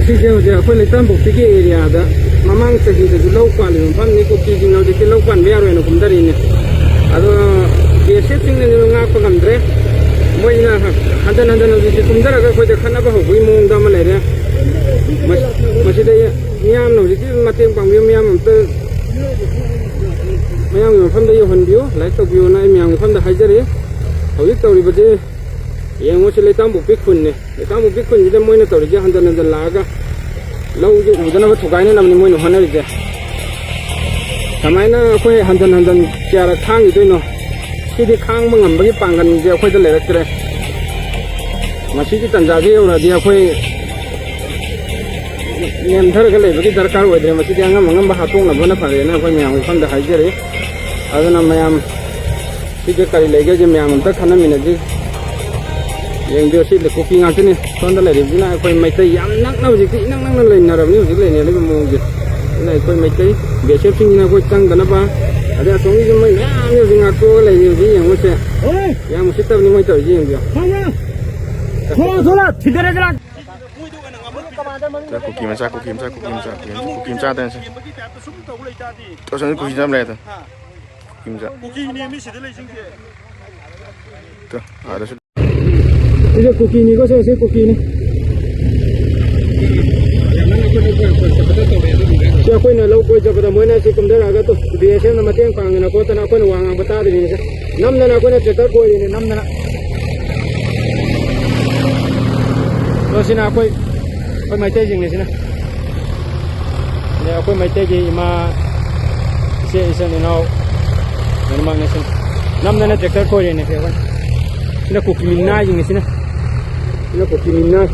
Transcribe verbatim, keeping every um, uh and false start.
ꯁꯤꯁꯦ ꯍꯧꯖꯤꯛ ꯑꯩꯈꯣꯏ ꯂꯩꯇꯥꯝꯄꯣꯛꯄꯤꯒꯤ ꯑꯦꯔꯤꯌꯥꯗ ꯃꯃꯥꯡ ꯆꯍꯤꯗꯁꯨ ꯂꯧ ꯄꯥꯜꯂꯤꯕ ꯃꯐꯝꯅꯤ꯫ ꯀꯨꯀꯤꯁꯤꯡꯅ ꯍꯧꯖꯤꯛꯇꯤ ꯂꯧ ꯄꯥꯟꯕ ꯌꯥꯔꯣꯏꯅ ꯀꯨꯝꯊꯔꯛꯏꯅꯦ꯫ ꯑꯗꯣ ꯕꯤ ꯑꯦꯁ ꯑꯦꯐꯁꯤꯡꯅꯗꯤ ꯉꯥꯛꯄ ꯉꯝꯗ꯭ꯔꯦ꯫ ꯃꯣꯏꯅ ꯍꯟꯖꯟ ꯍꯟꯖꯟ ꯍꯧꯖꯤꯛꯇꯤ ꯀꯨꯝꯊꯔꯒ ꯑꯩꯈꯣꯏꯗ ꯈꯠꯅꯕ ꯍꯧꯕꯒꯤ ꯃꯑꯣꯡꯗ ꯑꯃ ꯂꯩꯔꯦ꯫ ꯃꯁꯤꯗ ꯃꯤꯌꯥꯝꯅ ꯍꯧꯖꯤꯛꯇꯤ ꯃꯇꯦꯡ ꯄꯥꯡꯕꯤꯌꯨ, ꯃꯤꯌꯥꯝ ꯑꯝꯇ, ꯃꯌꯥꯝꯒꯤ ꯃꯐꯝꯗ ꯌꯧꯍꯟꯕꯤꯌꯨ, ꯂꯥꯏꯛ ꯇꯧꯕꯤꯌꯨꯅ ꯑꯩ ꯃꯌꯥꯝꯒꯤ ꯃꯐꯝꯗ ꯍꯥꯏꯖꯔꯤ꯫ ꯍꯧꯖꯤꯛ ꯇꯧꯔꯤꯕꯁꯤ ꯌꯦꯡꯉꯨ, ꯁꯤ ꯂꯩꯇꯥꯝꯄꯣꯛꯄꯤ ꯈꯨꯟꯅꯤ꯫ ꯂꯩꯇꯥꯝꯄꯣꯛꯄꯤ ꯈꯨꯟꯁꯤꯗ ꯃꯣꯏꯅ ꯇꯧꯔꯤꯁꯦ ꯍꯟꯖꯟ ꯍꯟꯖꯟ ꯂꯥꯛꯑꯒ ꯂꯧꯁꯦ ꯎꯗꯅꯕ ꯊꯨꯒꯥꯏꯅꯅꯕꯅꯤ ꯃꯣꯏꯅ ꯍꯣꯠꯅꯔꯤꯁꯦ꯫ ꯀꯃꯥꯏꯅ ꯑꯩꯈꯣꯏ ꯍꯟꯖꯟ ꯍꯟꯖꯟ ꯀꯌꯥꯔꯛ ꯈꯥꯡꯈꯤꯗꯣꯏꯅꯣ? ꯁꯤꯗꯤ ꯈꯥꯡꯕ ꯉꯝꯕꯒꯤ ꯄꯥꯡꯒꯜꯁꯦ ꯑꯩꯈꯣꯏꯗ ꯂꯩꯔꯛꯇ꯭ꯔꯦ꯫ ꯃꯁꯤꯒꯤ ꯇꯥꯟꯖꯥꯁꯦ ꯌꯧꯔꯛꯑꯗꯤ ꯑꯩꯈꯣꯏ ꯅꯦꯝꯊꯔꯒ ꯂꯩꯕꯒꯤ ꯗꯔꯀꯥꯔ ꯑꯣꯏꯗ꯭ꯔꯦ꯫ ꯃꯁꯤꯗꯤ ꯑꯉꯝ ꯑꯉꯝꯕ ꯍꯥꯠꯇꯣꯛꯅꯕꯅ ꯐꯔꯦꯅ ꯑꯩꯈꯣꯏ ꯃꯌꯥꯝꯒꯤ ꯃꯐꯝꯗ ꯍꯥꯏꯖꯔꯤ꯫ ꯑꯗꯨꯅ ꯃꯌꯥꯝ ꯁꯤꯗ ꯀꯔꯤ ꯂꯩꯒꯦꯁꯦ ꯃꯌꯥꯝ ꯑꯝꯇ ꯈꯟꯅꯃꯤꯟꯅꯁꯤ꯫ ꯌꯦꯡꯕꯤꯌꯨ, ꯁꯤ ꯀꯨꯀꯤ ꯉꯥꯛꯇꯅꯤ꯫ ꯁꯣꯝꯗ ꯂꯩꯔꯤꯕꯁꯤꯅ ꯑꯩꯈꯣꯏ ꯃꯩꯇꯩ ꯌꯥꯝ ꯅꯛꯅ, ꯍꯧꯖꯤꯛꯇꯤ ꯏꯅꯛ ꯅꯛꯅ ꯂꯩꯅꯔꯕꯅꯤ ꯍꯧꯖꯤꯛ ꯂꯩꯅꯔꯤꯕ ꯃꯑꯣꯡꯁꯦ꯫ ꯑꯗꯨꯅ ꯑꯩꯈꯣꯏ ꯃꯩꯇꯩ ꯕꯤ ꯑꯦꯁ ꯑꯦꯐꯁꯤꯡꯁꯤꯅ ꯑꯩꯈꯣꯏ ꯆꯪꯗꯅꯕ, ꯑꯗꯩ ꯑꯁꯣꯝꯒꯤꯁꯨ ꯃꯣꯏ ꯃꯌꯥꯝ ꯍꯧꯖꯤꯛ ꯉꯥꯛꯊꯣꯛꯑꯒ ꯂꯩꯔꯤ꯫ ꯍꯧꯖꯤꯛ ꯌꯦꯡꯉꯨꯁꯦ, ꯌꯥꯝ ꯎꯁꯤꯠꯇꯕꯅꯤ ꯃꯣꯏ ꯇꯧꯔꯤꯁꯦ꯫ ꯌꯦꯡꯕꯤꯌꯨ꯫ ꯊꯣꯛꯂꯛꯑꯣ, ꯊꯣꯛꯂꯛꯑꯣ, ꯊꯤꯟꯗꯔꯦꯗꯅ꯫ ꯀꯨꯀꯤ ꯃꯆꯥ, ꯀꯨꯀꯤ ꯃꯆꯥ, ꯀꯨꯀꯤ ꯃꯆꯥ, ꯀꯨꯀꯤ ꯃꯆꯥ, ꯀꯨꯀꯤ ꯃꯆꯥ ꯇꯧꯔꯤꯁꯦ꯫ ꯑꯁꯣꯝꯗ ꯀꯨꯀꯤ ꯃꯆꯥ ꯑꯃ ꯂꯩ ꯑꯗꯣ꯫ ꯀꯨꯀꯤ ꯃꯆꯥ꯫ ꯀꯨꯀꯤꯅꯦ ꯃꯤ ꯁꯤꯗ ꯂꯩꯁꯤꯡꯁꯦ꯫ ꯇꯣ, ꯑꯥꯗꯁꯨ꯫ ꯁꯤꯁꯦ ꯀꯨꯀꯤꯅꯤꯀꯣ, ꯁꯦ, ꯁꯤ ꯀꯨꯀꯤꯅꯤ꯫ ꯁꯤ ꯑꯩꯈꯣꯏꯅ ꯂꯧ ꯀꯣꯏ ꯆꯠꯄꯗ ꯃꯣꯏꯅ ꯁꯤ ꯀꯨꯝꯊꯔꯛꯑꯒ ꯇꯨ, ꯕꯤ ꯑꯦꯁ ꯑꯦꯐꯅ ꯃꯇꯦꯡ ꯄꯥꯡꯗꯅ ꯈꯣꯠꯇꯅ ꯑꯩꯈꯣꯏꯅ ꯋꯥ ꯉꯥꯡꯕ ꯇꯥꯗ꯭ꯔꯤꯅꯤꯁꯦ꯫ ꯅꯝꯗꯅ ꯑꯩꯈꯣꯏꯅ ꯇ꯭ꯔꯦꯛꯇꯔ ꯀꯣꯏꯔꯤꯅꯦ, ꯅꯝꯗꯅ꯫ ꯑꯗꯣ ꯁꯤꯅ ꯑꯩꯈꯣꯏ, ꯑꯩꯈꯣꯏ ꯃꯩꯇꯩꯁꯤꯡꯅꯤ ꯁꯤꯅ꯫ ꯑꯗꯩ ꯑꯩꯈꯣꯏ ꯃꯩꯇꯩꯒꯤ ꯏꯃꯥ, ꯏꯆꯦ, ꯏꯆꯤꯟ ꯏꯅꯥꯎ ꯂꯣꯏꯅꯃꯛꯅꯦ ꯁꯤꯅ꯫ ꯅꯝꯗꯅ ꯇ꯭ꯔꯦꯛꯇꯔ ꯀꯣꯏꯔꯤꯅꯦ ꯁꯤ ꯑꯩꯈꯣꯏ꯫ ꯁꯤꯅ ꯀꯨꯀꯤ ꯃꯤꯅꯥꯏꯁꯤꯡꯅꯤ ꯁꯤꯅ꯫ ꯁꯤꯅ ꯀꯨꯀꯤ ꯃꯤꯅꯥꯏ꯫